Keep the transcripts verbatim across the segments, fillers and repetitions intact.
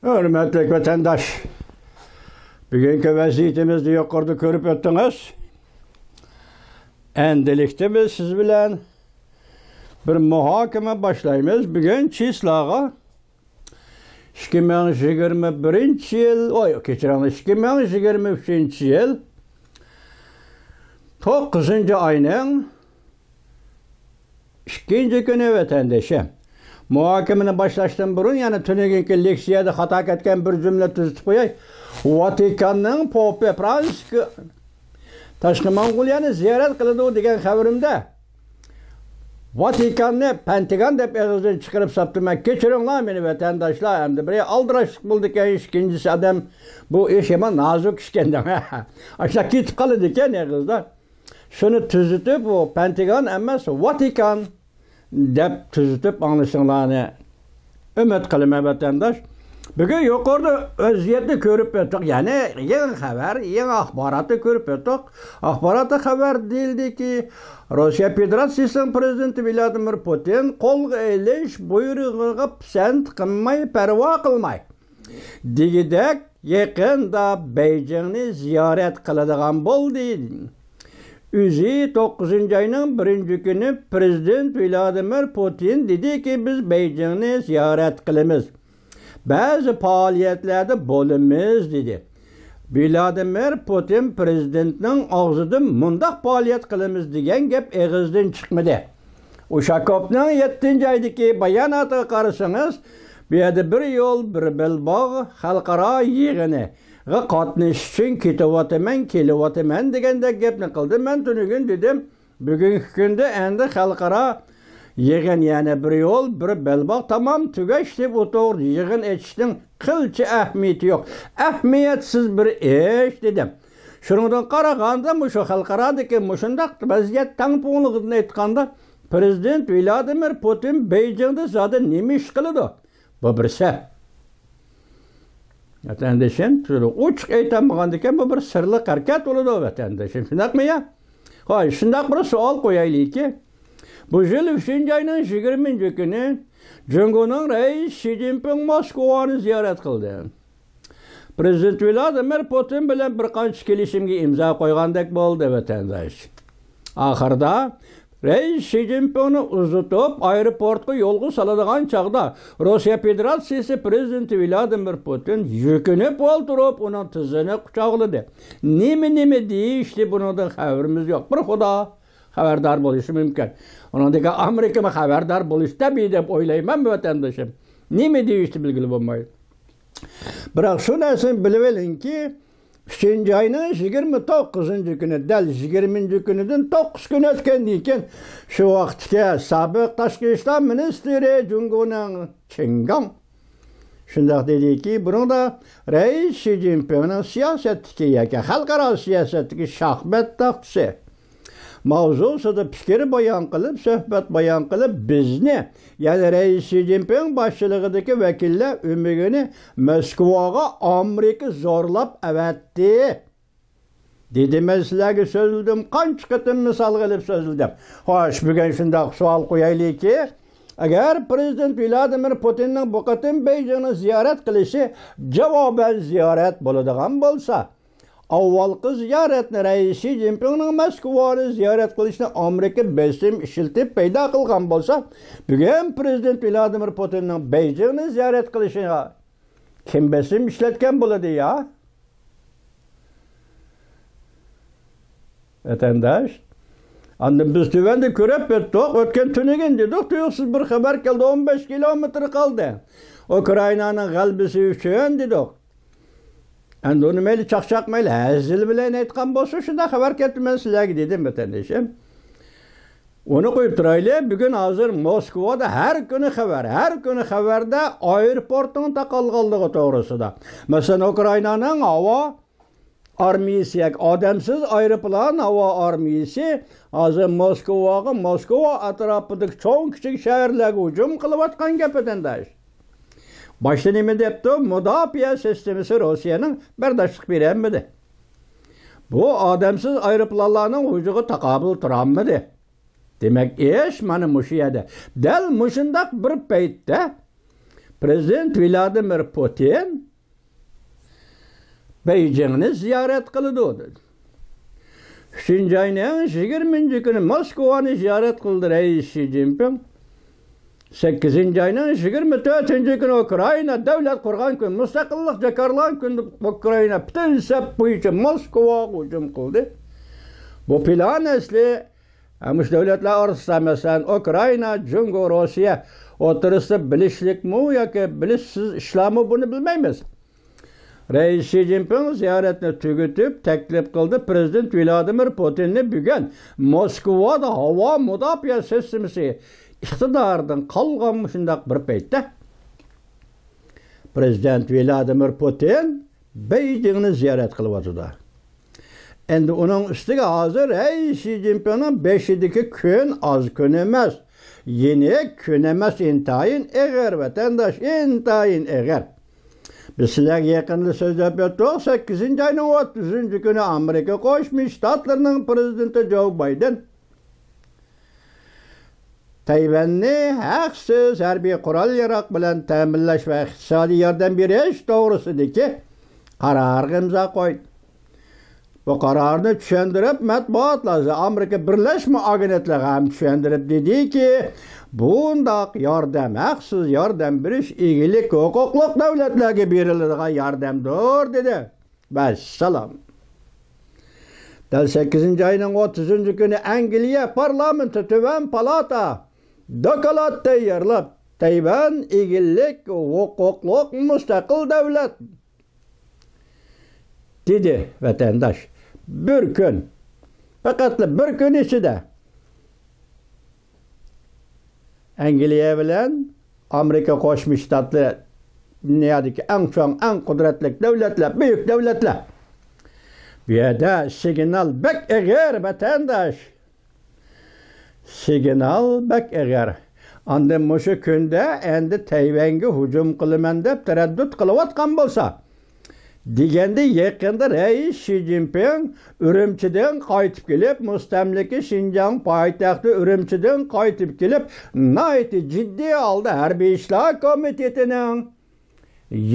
ھۆرمەتلىك ۋەتەنداش، بۈگۈنكى ۋەزىيىتىمىزنى يۇقىرىدا كۆرۈپ ئۆتتىڭىز. ئەندىلىكتە بىز سىز بىلەن بىر مۇھاكىمە باشلايمىز. بۈگۈن چىسلاغا ئىككى مىڭ يىگىرمە بىرىنچى يىل، ئوي، كەچۈرۈڭلار، ئىككى مىڭ يىگىرمە ئۈچىنچى يىل توققۇزىنچى ئاينىڭ ئىككىنچى كۈنى ۋەتەندىشىم. مۇھاكىمىنى باشلاشتىن بۇرۇن يەنە تۈنۈگۈنكى لېكسىيەدە خاتا كەتكەن بىر جۈملە تۈزىتىپ قوياي. ۋاتىكاننىڭ پوپى فرانسىس تاشقى موڭغۇلىيەنى زىيارەت قىلىدۇ دېگەن خەۋىرىمدە ۋاتىكاننى پەنتىگان دەپ ئېغىزدىن چىقىرىپ ساپتىمەن. كەچۈرۈڭلار مېنى ۋەتەنداشلار، ئەمدى بىرى ئالدىراشلىق بولىدىكەن، ئىككىنچىسى ئادەم بۇ ئىش يامان نازۇك ئىشكەن دەڭ. ئاشۇنداق كېتىپ قالىدىكەن ئېغىزدا. شۇنى تۈزىتىپ، ئۇ پەنتىگان ئەمەس، ۋاتىكان دەپ تۈزىتىپ ئاڭلىشىڭلارنى ئۈمىد قىلىمەن، ۋەتەنداش. بۈگۈن يۇقىرىدا ۋەزىيەتنى كۆرۈپ ئۆتتۇق. يەنى يېڭى خەۋەر، يېڭى ئاخباراتنى كۆرۈپ ئۆتتۇق. ئاخباراتتا خەۋەر دېيىلدىكى، روسىيە فېدېراتسىيىسىنىڭ پىرېزىدېنتى ۋلادىمىر پۇتىن قولغا ئېلىش بۇيرۇقىغا پىسەنت قىلماي، پەرۋا قىلماي، دېگۈدەك يېقىندا بېيجىڭنى زىيارەت قىلىدىغان بولدى. ئۆزى توققۇزىنچى ئاينىڭ بىرىنچى كۈنى پىرېزىدېنت ۋلادىمىر پۇتىن دېدىكى، بىز بېيجىڭنى زىيارەت قىلىمىز، بەزى پائالىيەتلەردە بولىمىز، دېدى. ۋلادىمىر پۇتىن پىرېزىدېنتنىڭ ئاغزىدىن مۇنداق پائالىيەت قىلىمىز دېگەن گەپ ئېغىزدىن چىقمىدى. ئۇشاكوفنىڭ يەتتىنچى ئايدىكى باياناتىغا قارىسىڭىز، بۇ يەردە بىر يول، بىر بەلباغ خەلقئارا يىغىنىغا قاتنىشىش ئۈچۈن كېتىۋاتىمەن، كېلىۋاتىمەن دېگەندەك گەپنى قىلدى. مەن تۈنۈگۈن دېدىم، بۈگۈنكى كۈندە ئەندى خەلقئارا يىغىن، يەنى بىر يول، بىر بەلباغ تامام تۈگەش دەپ ئۇ توغرىدا يىغىن ئېچىشنىڭ قىلچە ئەھمىيىتى يوق. ئەھمىيەتسىز بىر ئىش، دېدىم. شۇنىڭدىن قارىغاندا، مۇشۇ خەلقئارادىكى مۇشۇنداق ۋەزىيەت تەڭپۇڭلۇقىدىن ئېيتقاندا، پىرېزىدېنت ۋلادىمىر پۇتىن بېيجىڭدا زادى نېمە ئىش قىلىدۇ؟ بۇ بىر سەپ. ۋەتەندىشىم، ئوچۇق ئېيتالمىغاندىكىن، بۇ بىر سىرلىق ھەرىكەت بولىدۇ، ۋەتەندىشىم. شۇنداقمۇ يا؟ ھاي، شۇنداق بىر سوئال قويايلىكى. بۇ يىل ئۈچىنچى ئاينىڭ يىگىرمىنچى كۈنى جۇڭگونىڭ رەئىسى شى جىنپىڭ موسكۋانى زىيارەت قىلدى. پىرېزىدېنت ۋلادىمىر پۇتىن بىلەن بىر قانچە كېلىشىمگە ئىمزا قويغاندەك بولدى، ۋەتەنداش. ئاخىرىدا رەئىس شى جىنپىڭنى ئۇزىتىپ، ئايروپورتقا يولغا سالىدىغان چاغدا، روسىيە فېدېراتسىيىسى پىرېزىدېنتى ۋلادىمىر پۇتىن يۈكۈنۈپ ئولتۇرۇپ، ئۇنىڭ تىزىنى قۇچاقلىدى. نېمە، نېمە دېيىشتى، بۇنىڭدىن خەۋىرىمىز يوق. بىر خۇدا خەۋەردار بولۇشى مۇمكىن. ئۇنىڭدىكى ئامېرىكىمۇ خەۋەردار بولۇشى تەبىئىي دەپ ئويلايمەن، ۋەتەندىشىم. نېمە دېيىشتى، بىلگىلى بولمايدۇ. بىراق شۇ نەرسىنى بىلىۋېلىڭكى، ئۈچىنچى ئاينىڭ يىگىرمە توققۇزىنچى كۈنى، دەل يىگىرمىنچى كۈنىدىن توققۇز كۈن ئۆتكەندىن كېيىن، شۇ ۋاقىتتىكى سابىق تاشقى ئىشلار مىنىستىرى جۇڭگونىڭ چېن گاڭ شۇنداق دېدىكى، بۇنىڭدا رەئىس شى جىنپىڭنىڭ سىياسەتتىكى ياكى خەلقئارا سىياسەتتىكى شاھمات تاختىسى ماۋزۇسىدا پىكىر بايان قىلىپ، سۆھبەت بايان قىلىپ، بىزنى، يەنى رەئىس شى جىنپىڭ باشچىلىقىدىكى ۋەكىللەر ئۆمىكىنى موسكۋاغا ئامېرىكا زورلاپ ئەۋەتتى، دېدى. مەن سىلەرگە سۆزلىدىم، قانچە قېتىم مىسالغا ئېلىپ سۆزلىدىم. خوش، بۈگۈن شۇنداق سوئال قويايلىكى، ئەگەر پىرېزىدېنت ۋلادىمىر پۇتىننىڭ بۇ قېتىم بېيجىڭنى زىيارەت قىلىشى جاۋابەن زىيارەت بولىدىغان بولسا، ئاۋۋالقى زىيارەتنى رەئىس شى جىنپىڭنىڭ موسكۋانى زىيارەت قىلىشنى ئامېرىكا بېسىم ئىشلىتىپ پەيدا قىلغان بولسا، بۈگۈن پىرېزىدېنت ۋلادىمىر پۇتىننىڭ بېيجىڭنى زىيارەت قىلىشىغا كىم بېسىم ئىشلەتكەن بولىدۇ يا؟ ۋەتەنداش، ئاندىن بىز تۆۋەندە كۆرۈپ ئۆتتۇق، ئۆتكەن تۈنۈگۈن دېدۇق، تۇيۇقسىز بىر خەۋەر كەلدى، ئون بەش كىلومېتىر قالدى ئۇكرائىنانىڭ غەلىبىسى ئۈچۈن دېدۇق. ئەمدى ئۇنى مەيلى چاقچاق، مەيلى ھەزىل بىلەن ئېيتقان بولسا، شۇنداق خەۋەر كەتتى، مەن سىلەرگە دېدىم، ۋەتەندىشىم. ئۇنى قويۇپ تۇرايلى، بۈگۈن ھازىر موسكۋادا ھەر كۈنى خەۋەر، ھەر كۈنى خەۋەردە ئايروپورتنىڭ تاقالغانلىقى توغرىسىدا. مەسىلەن، ئۇكرائىنانىڭ ھاۋا ئارمىيىسى ياكى ئادەمسىز ئايروپىلان ھاۋا ئارمىيىسى ھازىر موسكۋاغا، موسكۋا ئەتراپىدىكى چوڭ كىچىك شەھەرلەرگە ھۇجۇم قىلىۋاتقان گەپ، ۋەتەنداش. باشتا نېمە دەپتۇ؟ مۇداپىئە سىستېمىسى روسىيەنىڭ بەرداشلىق بېرەلمىدى. بۇ ئادەمسىز ئايروپىلانلارنىڭ ھۇجۇمىغا تاقابىل تۇرالمىدى. دېمەك، ئىش مانا مۇشۇ يەردە. دەل مۇشۇنداق بىر پەيتتە پرېزىدېنت ۋلادىمىر پۇتىن بېيجىڭنى زىيارەت قىلىدۇ، دېدى. ئۈچىنچى ئاينىڭ يىگىرمىنچى كۈنى موسكۋانى زىيارەت قىلدى رەئىس شى جىنپىڭ. سەككىزىنچى ئاينىڭ يىگىرمە تۆتىنچى كۈنى ئۇكرائىنا دۆلەت قۇرغان كۈن، مۇستەقىللىق جاكارلىغان كۈندە ئۇكرائىنا پۈتۈن سەپ بويىچە موسكۋاغا ھۇجۇم قىلدى. بۇ پىلان ئەسلى، ھە، مۇشۇ دۆلەتلەر ئارىسىدا، مەسىلەن، ئۇكرائىنا، جۇڭگو، روسىيە ئوتتۇرىسىدا بىلىشلىكمۇ ياكى بىلىشسىز ئىشلارمۇ، بۇنى بىلمەيمىز. رەئىس شى جىنپىڭ زىيارەتنى تۈگىتىپ، تەكلىپ قىلدى، پرېزىدېنت ۋلادىمىر پۇتىننى بۈگۈن موسكۋادا ھاۋا مۇداپىئە سىستېمىسى ئىقتىدارىدىن قالغان مۇشۇنداق بىر پەيتتە پرېزىدېنت ۋلادىمىر پۇتىن بېيجىڭنى زىيارەت قىلىۋاتىدۇ. ئەمدى ئۇنىڭ ئۈستىگە ھازىر رەئىس شى جىنپىڭنىڭ بېشىدىكى كۈن ئاز كۈن ئەمەس، يېنىك كۈن ئەمەس، ئىنتايىن ئېغىر، ۋەتەنداش، ئىنتايىن ئېغىر. بىز سىلەرگە يېقىندا سۆزلەپ ئۆتتۇق، سەككىزىنچى ئاينىڭ ئوتتۇزىنچى كۈنى ئامېرىكا قوشما شتاتلىرىنىڭ پرېزىدېنتى جو بايدېن تەيۋەننى ھەقسىز ھەربىي قورال-ياراغ بىلەن تەمىنلەش ۋە ئىقتىسادىي ياردەم بېرىش توغرىسىدىكى قارارغا ئىمزا قويدى. بۇ قارارنى چۈشەندۈرۈپ، مەتبۇئاتلاردا ئامېرىكا بىرلەشمە ئاگېنتلىقى ھەم چۈشەندۈرۈپ دېدىكى، بۇنداق ياردەم، ھەقسىز ياردەم بېرىش ئىگىلىك ھوقۇقلۇق دۆلەتلەرگە بېرىلىدىغان ياردەمدۇر، دېدى. ۋەسسالام. دەل سەككىزىنچى ئاينىڭ ئوتتۇزىنچى كۈنى ئەنگلىيە پارلامېنتى تۆۋەن پالاتا دوكلات تەييارلاپ، تەيۋەن ئىگىلىك ھوقۇقلۇق مۇستەقىل دۆلەت، دېدى ۋەتەنداش. بىر كۈن، پەقەتلا بىر كۈن ئىچىدە ئەنگلىيە بىلەن ئامېرىكا قوشما شتاتلىرى دۇنيادىكى ئەڭ چوڭ، ئەڭ قۇدرەتلىك دۆلەتلەر، بۈيۈك دۆلەتلەر. بۇ يەردە سىگنال بەك ئېغىر، ۋەتەنداش. سىگنال بەك ئېغىر. ئاندىن مۇشۇ كۈندە ئەمدى تەيۋەنگە ھۇجۇم قىلىمەن دەپ تەرەددۇت قىلىۋاتقان بولسا، دېگەندە، يېقىندا رەئىس شى جىنپىڭ ئۈرۈمچىدىن قايتىپ كېلىپ، مۇستەملىكە شىنجاڭ پايتەختى ئۈرۈمچىدىن قايتىپ كېلىپ، ناھايىتى جىددىي ھالدا ھەربىي ئىشلار كومىتېتىنىڭ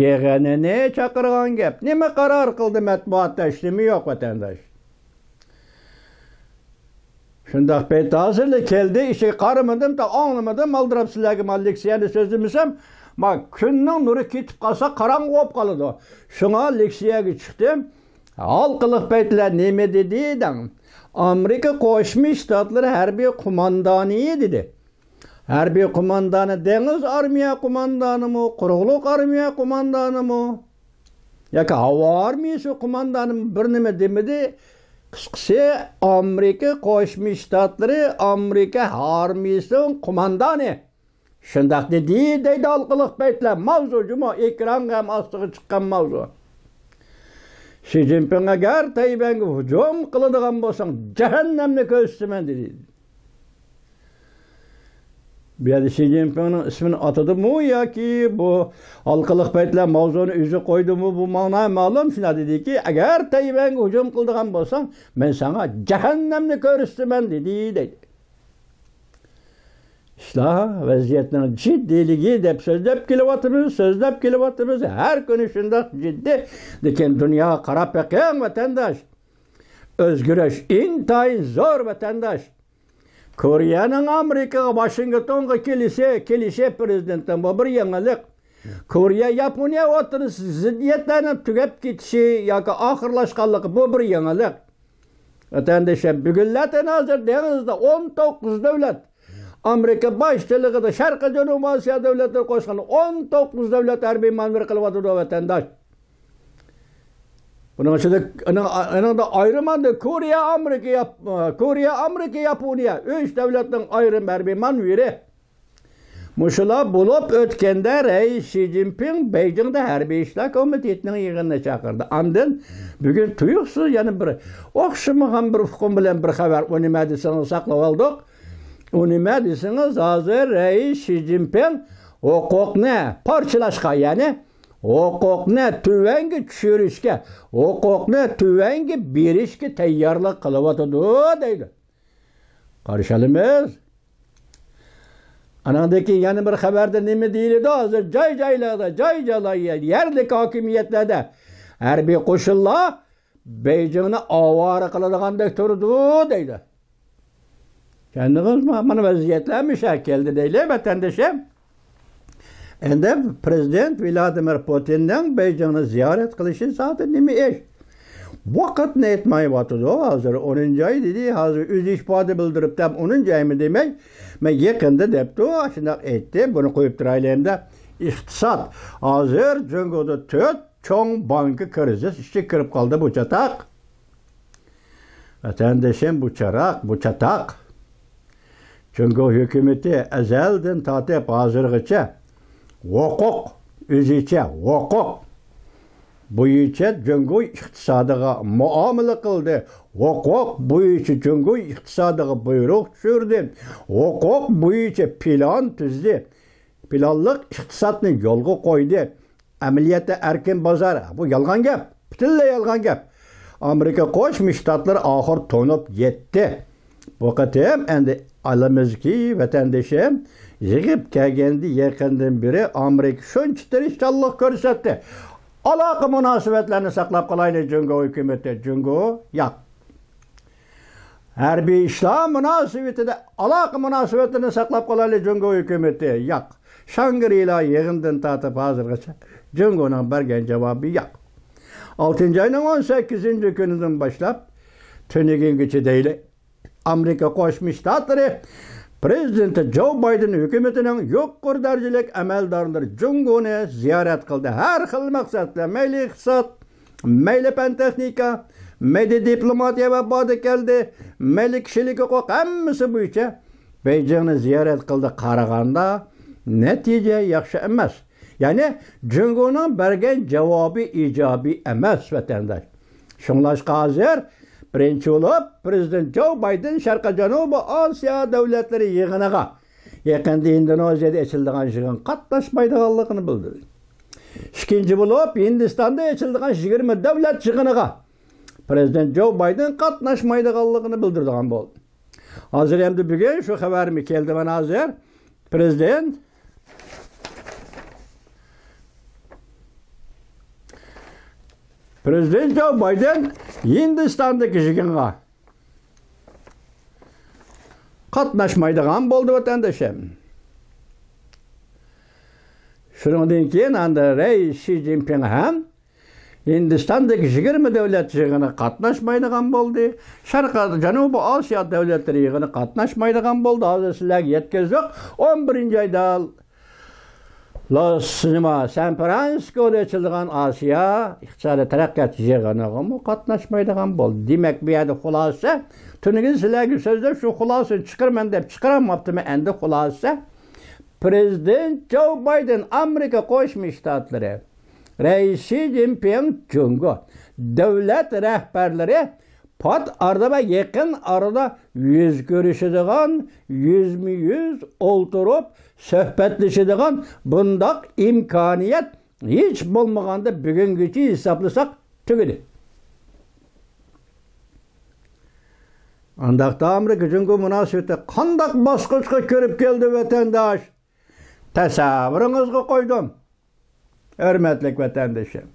يىغىنىنى چاقىرغان گەپ. نېمە قارار قىلدى مەتبۇئاتتا؟ ھېچنېمە يوق، ۋەتەنداش. شۇنداق پەيت ھازىرلا كەلدى، ئىشىگە قارىمىدىم، تا ئاڭلىمىدىم، ئالدىراپ سىلەرگە ما لېكسىيەنى سۆزلىمىسەم، ما كۈننىڭ نۇرى كېتىپ قالسا قاراڭغۇ بولۇپ قالىدۇ. شۇڭا لېكسىيەگە چىقتىم. ھالقىلىق پەيتلەر نېمە دېدى دەڭ. ئامېرىكا قوشما شتاتلىرى ھەربىي قوماندانى دېدى. ھەربىي قوماندانى دېڭىز ئارمىيە قوماندانىمۇ، قۇرۇقلۇق ئارمىيە قوماندانىمۇ ياكى ھاۋا ئارمىيىسى قوماندانىمۇ بىر نېمە دېمىدى. قىسقىسى، ئامېرىكا قوشما شتاتلىرى ئامېرىكا ئارمىيىسىنىڭ قوماندانى شۇنداق دېدى، دەيدۇ ھالقىلىق پەيتلەر. ماۋزۇ جۇمۇ، ئېكرانغا ھەم ئاستىغا چىققان ماۋزۇ. شى جىنپىڭ، ئەگەر تەيۋەنگە ھۇجۇم قىلىدىغان بولساڭ، جەھەننەمنى كۆرسىتىمەن، دېدى. بۇ يەردە شى جىنپىڭنىڭ ئىسمىنى ئاتىدىمۇ ياكى بۇ ھالقىلىق پەيتلەر ماۋزۇنى ئۆزى قويدىمۇ، بۇ ماڭا نامەلۇم. شۇنداق دېدىكى، ئەگەر تەيۋەنگە ھۇجۇم قىلىدىغان بولساڭ، مەن ساڭا جەھەننەمنى كۆرسىتىمەن، دېدى، دەيدۇ. ئىشلار ۋەزىيەتنىڭ جىددىيلىكى دەپ سۆزلەپ كېلىۋاتىمىز، سۆزلەپ كېلىۋاتىمىز. ھەر كۈنى شۇنداق جىددىي. لېكىن دۇنياغا قاراپ بېقىڭ، ۋەتەنداش. ئۆزگىرىش ئىنتايىن زور، ۋەتەنداش. كورېيەنىڭ ئامېرىكىغا، ۋاشىنگتونغا كېلىشى، كېلىشى پرېزىدېنتنىڭ، بۇ بىر يېڭىلىق. كورېيە، ياپونىيە ئوتتۇرىسى زىددىيەتلەرنىڭ تۈگەپ كېتىشى ياكى ئاخىرلاشقانلىقى، بۇ بىر يېڭىلىق. ۋەتەنداشلار، بۈگۈنلەتەن ھازىر دېڭىزدا ئون توققۇز دۆلەت، ئامېرىكا باشچىلىقىدا شەرقىي جەنۇبىي ئاسىيا دۆلەتلىرى قوشقان ئون توققۇز دۆلەت ھەربىي مانېۋىر قىلىۋاتىدۇ، ۋەتەنداش. بۇنىڭ ئىچىدە، ئېنىڭ-، ئېنىڭدا ئايرىم ئاندىن كورېيە، ئامېرىكا، ياپ-، كورېيە، ئامېرىكا، ياپونىيە، ئۈچ دۆلەتنىڭ ئايرىم ھەربىي مانېۋىرى. مۇشۇلار بولۇپ ئۆتكەندە، رەئىس شى جىنپىڭ بېيجىڭدا ھەربىي ئىشلار كومىتېتىنىڭ يىغىنىنى چاقىردى. ئاندىن بۈگۈن تۇيۇقسىز يەنە بىر ئوخشىمىغان بىر ئۇقۇم بىلەن بىر خەۋەر، ئۇ نېمە دېسىڭىز ساقلىۋالدۇق. ئۇ نېمە دېسىڭىز، ھازىر رەئىس شى جىنپىڭ ھوقۇقنى پارچىلاشقا، يەنى ھوقۇقنى تۆۋەنگە چۈشۈرۈشكە، ھوقۇقنى تۆۋەنگە بېرىشكە تەييارلىق قىلىۋاتىدۇ، دەيدۇ. قارشى ئالىمىز. ئانىڭدىن كېيىن يەنە بىر خەۋەردە نېمە دېيىلىدۇ؟ ھازىر جاي-جايلاردا، جاي-جايلار، يەرلىك ھاكىمىيەتلەردە ھەربىي قوشۇنلار بېيجىڭنى ئاۋارە قىلىدىغاندەك تۇرىدۇ، دەيدۇ. چۈشەندىڭىزمۇ؟ مانا ۋەزىيەتلەر مۇشۇ كەلدى دەيلى، ۋەتەندىشىم. ئەندى پرېزىدېنت ۋلادىمىر پۇتىننىڭ بېيجىڭنى زىيارەت قىلىشى زادى نېمە ئىش؟ ۋاقىتنى ئېيتمايۋاتىدۇ. ھازىر ئونىنچى ئاي دېدى، ھازىر ئۆزى ئىپادە بىلدۈرۈپتۇ، ئونىنچى ئايمۇ دېمەي، مەن يېقىندا دەپتۇ، شۇنداق ئېيتتى، بۇنى قويۇپ تۇرايلى ئەمدى. ئىقتىساد. ھازىر جۇڭگودا تۆت چوڭ بانكا كىرىزىس ئىچىگە كىرىپ قالدى، بۇ چاتاق. ۋەتەندىشىم، بۇ چاراق، بۇ چاتاق. جۇڭگو ھۆكۈمىتى ئەزەلدىن تارتىپ ھازىرغىچە ھوقۇق، ئۆزىچە ھوقۇق بويىچە جۇڭگو ئىقتىسادىغا مۇئامىلە قىلدى. ھوقۇق بويىچە جۇڭگو ئىقتىسادىغا بۇيرۇق چۈشۈردى. ھوقۇق بويىچە پىلان تۈزدى. پىلانلىق ئىقتىسادنى يولغا قويدى. ئەمەلىيەتتە ئەركىن بازار، بۇ يالغان گەپ، پۈتۈنلەي يالغان گەپ. ئامېرىكا قوشما شتاتلىرى ئاخىر تونۇپ يەتتى. بۇ قېتىم ئەمدى ئالىمىزكى ۋەتەندىشىم يىغىپ كەلگەندە يېقىندىن بېرى ئامېرىكا شۇنچە تىرىشچانلىق كۆرسەتتى. ئالاقە مۇناسىۋەتلەرنى ساقلاپ قالايلى جۇڭگو ھۆكۈمىتى، جۇڭگو ياق. ھەربىي ئىشلار مۇناسىۋىتىدە ئالاقە مۇناسىۋەتلىرىنى ساقلاپ قالايلى جۇڭگو ھۆكۈمىتى ياق. شاڭگرىلا يىغىنىدىن تارتىپ ھازىرغىچە جۇڭگونىڭ بەرگەن جاۋابى ياق. ئالتىنچى ئاينىڭ ئون سەككىزىنچى كۈنىدىن باشلاپ تۈنۈگۈنگىچە دەيلى، ئامېرىكا قوشما شتاتلىرى پرېزىدېنتى جو بايدېن ھۆكۈمىتىنىڭ يۇقىرى دەرىجىلىك ئەمەلدارلىرى جۇڭگونى زىيارەت قىلدى. ھەر خىل مەقسەتتە، مەيلى ئىقتىساد، مەيلى پەن تېخنىكا، مەيلى دىپلوماتىيە ۋە ئىبادە كەلدى، مەيلى كىشىلىك ھوقۇق، ھەممىسى بويىچە بېيجىڭنى زىيارەت قىلدى. قارىغاندا نەتىجە ياخشى ئەمەس. يەنى جۇڭگونىڭ بەرگەن جاۋابى ئىجابىي ئەمەس، ۋەتەنداش. شۇڭلاشقا ھازىر بىرىنچى بولۇپ پرېزىدېنت جو بايدېن شەرقىي جەنۇبىي ئاسىيا دۆلەتلىرى يىغىنىغا، يېقىندا ئىندونېزىيەدە ئېچىلىدىغان يىغىنغا قاتناشمايدىغانلىقىنى بىلدۈردى. ئىككىنچى بولۇپ ھىندىستاندا ئېچىلىدىغان يىگىرمە دۆلەت يىغىنىغا پرېزىدېنت جو بايدېن قاتناشمايدىغانلىقىنى بىلدۈرىدىغان بولدى. ھازىر ئەمدى بۈگۈن شۇ خەۋەرمۇ كەلدى، مانا ھازىر پرېزىدېنت، پرېزىدېنت جو بايدېن ھىندىستاندىكى يىغىنغا قاتناشمايدىغان بولدى، ۋەتەندىشىم. شۇنىڭدىن كېيىن ئاندىن رەئىس شى جىنپىڭ ھەم ھىندىستاندىكى يىگىرمە دۆلەت يىغىنىغا قاتناشمايدىغان بولدى. شەرقىي جەنۇبىي ئاسىيا دۆلەتلىرى يىغىنىغا قاتناشمايدىغان بولدى. ھازىر سىلەرگە يەتكۈزدۇق. ئون بىرىنچى ئايدا لاس، نېمە، سان فرانسىسكودا ئېچىلىدىغان ئاسىيا ئىقتىسادىي تەرەققىيات يىغىنىغىمۇ قاتناشمايدىغان بولدى. دېمەك، بۇ يەردە خۇلاسە، تۈنۈگۈن سىلەرگە سۆزلەپ، شۇ خۇلاسىنى چىقىرىمەن دەپ چىقىرالماپتىمەن، ئەمدى خۇلاسە، پرېزىدېنت جو بايدېن، ئامېرىكا قوشما شتاتلىرى رەئىس شى جىنپىڭ، جۇڭگو دۆلەت رەھبەرلىرى پات ئارىدا ۋە يېقىن ئارىدا يۈز كۆرۈشىدىغان، يۈزمۇ يۈز ئولتۇرۇپ سۆھبەتلىشىدىغان بۇنداق ئىمكانىيەت ھېچ بولمىغاندا بۈگۈنگىچە ھېسابلىساق تۈگىدى. ئانداقتا ئامېرىكا جۇڭگو مۇناسىۋىتى قانداق باسقۇچقا كىرىپ كەلدى، ۋەتەنداش؟ تەسەۋۋۇرىڭىزغا قويدۇم، ھۆرمەتلىك ۋەتەندىشىم.